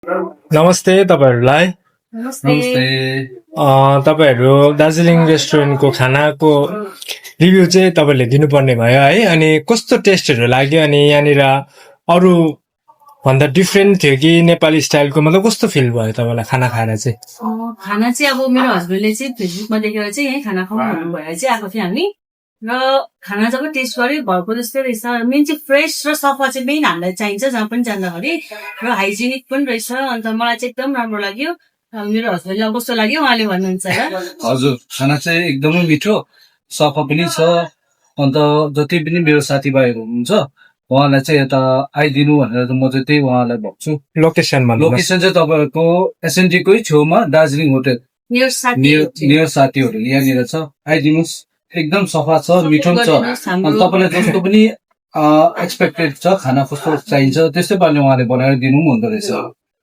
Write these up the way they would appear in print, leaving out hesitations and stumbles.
नमस्ते तपाईँहरूलाई। नमस्ते। तपाईँहरू दार्जिलिङ रेस्टुरेन्टको खानाको रिभ्यू चाहिँ तपाईँले दिनुपर्ने भयो है। अनि कस्तो टेस्टहरू लाग्यो, अनि यहाँनिर अरू भन्दा डिफ्रेन्ट थियो कि नेपाली स्टाइलको, मतलब कस्तो फिल भयो तपाईँलाई खाना खाएर चाहिँ? खाना चाहिँ अब मेरो हस्बेन्डले चाहिँ फेसबुकमा देखेर चाहिँ यहीँ खाना खाउँ भन्नु भएर चाहिँ आएको थियो हामी। र खाना जब टेस्ट गर्यो भएको जस्तै रहेछ। मेन चाहिँ फ्रेस र सफा चाहिँ मेन हामीलाई चाहिन्छ जहाँ पनि जाँदाखेरि, र हाइजेनिक पनि रहेछ। अन्त मलाई चाहिँ एकदम राम्रो लाग्यो। मेरो हस्बेन्डलाई कस्तो लाग्यो उहाँले भन्नुहुन्छ होला। हजुर, खाना चाहिँ एकदमै मिठो, सफा पनि छ। अन्त जति पनि मेरो साथीभाइहरू हुनुहुन्छ उहाँलाई चाहिँ यता आइदिनु भनेर म चाहिँ त्यही उहाँलाई भन्छु। लोकेसन चाहिँ तपाईँहरूको एसएनटीकै छेउमा दार्जिलिङ होटेल नियर साथीहरू यहाँनिर छ, आइदिनुहोस्। एकदम सफा छ, मिठो छ। तपाईँलाई जस्तो पनि एक्सपेक्टेड छ खाना कस्तो चाहिन्छ त्यस्तै पाराले उहाँले बनाएर दिनु पनि हुँदो रहेछ।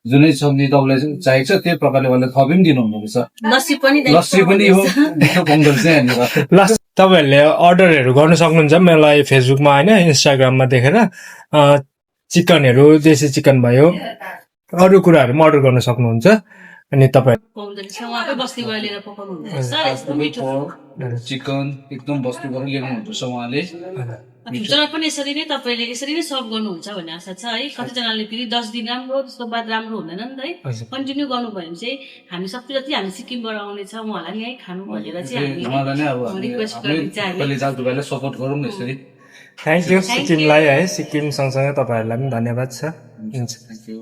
जुनै सब्जी तपाईँलाई चाहिएको छ त्यही प्रकारले उहाँले थपी पनि दिनु हुँदो रहेछ। लस्सी पनि हो मिठो पाउँदो रहेछ यहाँनिर। तपाईँहरूले अर्डरहरू गर्नु सक्नुहुन्छ मलाई फेसबुकमा होइन, इन्स्टाग्राममा देखेर चिकनहरू, देशी चिकन भयो, अरू कुराहरू पनि अर्डर गर्न सक्नुहुन्छ। अनि तपाईँ चिकन एकदम बस्तीबाट ल्याउनुहुन्छ उहाँले। फ्युचरमा पनि यसरी नै तपाईँले यसरी नै सर्भ गर्नुहुन्छ भन्ने आशा छ है। कतिजनाले फेरि 10 दिन राम्रो त्यसको बाद राम्रो हुँदैन नि त है। कन्टिन्यू गर्नुभयो भने चाहिँ हामी सबै जति हामी सिक्किमबाट आउने छ उहाँलाई नि है खानु भनेर चाहिँ हामी रिक्वेस्ट गर्ने चाहिँ सपोर्ट गरौँ न यसरी। थ्याङ्क यू सिक्किमलाई है, सिक्किम सँगसँगै तपाईँहरूलाई पनि धन्यवाद छ। Thank you.